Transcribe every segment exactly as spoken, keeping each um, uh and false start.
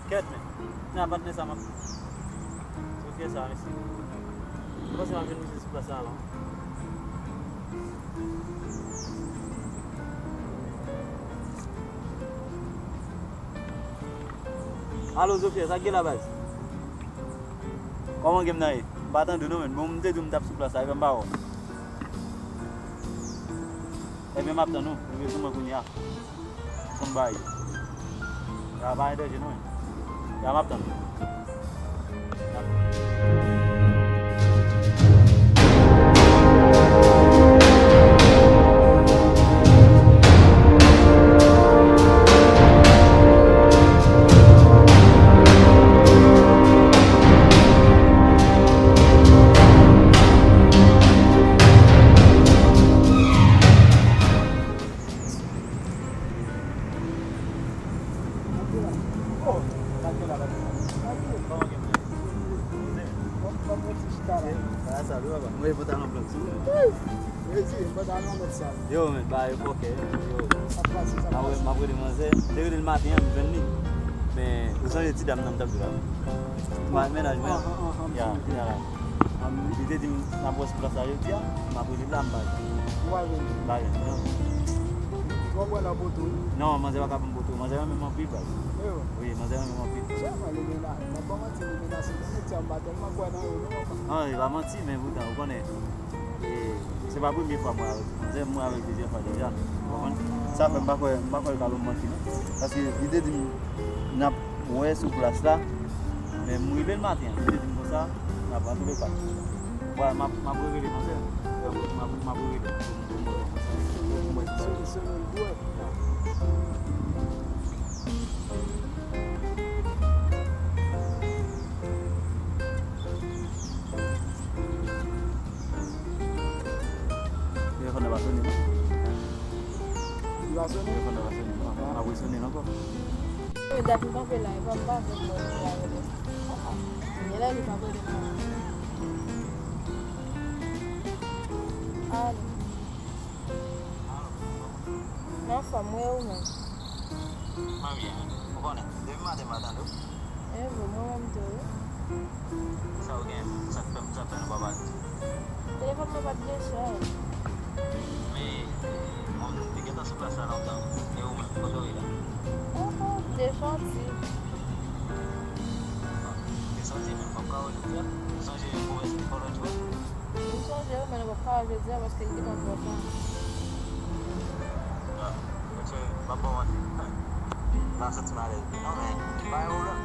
Kèt, men. Nan patnè sa, m ap. Sofye sa, mesi. M panse m ap jwenn misye sou plas la, non. Alo, Sofye, sa k gen la, baz? Kòman gen m nan ye? M pa tande w non, men. Bon, m te di w m t ap sou plas la, epi m pa wè w. Ebyen, m ap tann ou. Rive sou mwen kounye a. Konn bagay yo. Ya pa an danje non, men. Ya m ap tann ou. Yo, men, bagay yo fòkè. Yo. M ap rele manzè. M te rele l maten an, m jwenn li. Men, ou sonje ti dam nan m t ap di w la? Mennaj mwen an. Ya, ya la. Li te di m n ap wè sou plas la jodi a, m ap rele l la, m pa jwenn. Ou pa jwenn li? M pa jwenn li, non. W ap wè nan poto wi. Non, manzè pa ka ban m poto. Manzè renmen m anpil, baz. Wi, manzè renmen m anpil. Sèlman li menaje. M ap ba w manti, li menaje. Mwen, nèg sa, m pa tèlman kwè nan yo non, papa. Non, e pa manti, men poutan, ou konnen, e, se pa premye fwa m wè avèk manzè, m wè avèl plizyè fwa deja. Ou konprann? Sa fè m pa kwè, m pa kwè l ka ban m manti, non. Paske li te di m n ap wè sou plas la. Men m rele l maten an, li te di m konsa, n ap antouleka. Vwala, m ap, m ap rerele manzè. M ap, m ap, m ap rerele. Pou mwen, pou mwen. Telefòn nan pa sonnen non. Li pa sonnen? Telefòn nan pa sonnen non. Apre sonnen ankò. Yo, dat m kanpe la, e pa m pa vle pran yon bagay avè l. Genlè li pa konnen mwen. Alo. Alo. M anfòm wi, e ou menm? Mwen byen. Ou konnen, depi maten m pa tande w. E vre, mwen menm tou wi. Sa w gen? Sa k fè, sa k fè nou pa pale? Telefòn mwen pa t gen chaj. Men, mwen te gentan sou plas la lontan. E ou menm, kote w ye la? Oh, oh, m te sòti. Ou te sòti, men m p ap ka wè w jodi a. Ou sonje pwomès m te fè w lòt jou a? M sonje wi, men nou p ap ka wè jodi a paske l gentan twò ta. Ah, monchè, m ap ba w manti. M ap santi m alèz. Non, men, pa gen pwoblèm.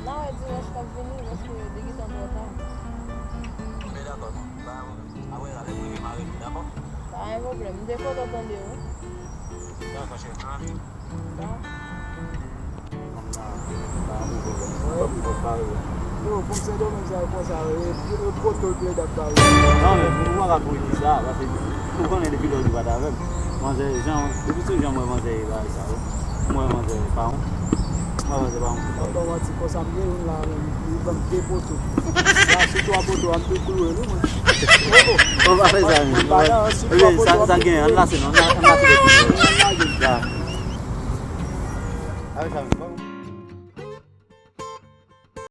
N a wè dimanch k ap vini, paske li gentan twò ta. Oke, dakò, non. Pa gen pwoblèm. Apre sa, lè m rive, m a rele w, dakò? Pa gen pwoblèm. M te kontan tande w wi. Dakò, cheri. Ann ale. Ba. Yo, fanm Sendomeng sa yo konsa, yo, yo, yo poto l plede ap ba yo. Non, men, ou pa ka kouri di sa, paske ou konnen depi lè ou li pa t avè m. Manzè, jan, depi sou jan m wè manzè ye bagay sa yo. M wè manzè pa wont. M wè manzè pa wont. M ap ba w manti, konsa m gen youn la, men, li ban m de poto. La, sou twa poto a, m te kouloure l, wi, mwen. Ou pa fè sa, men. Sa, sa gen, ann lase, non, ann lase. Ann lage. Ya. Avèk sa, men.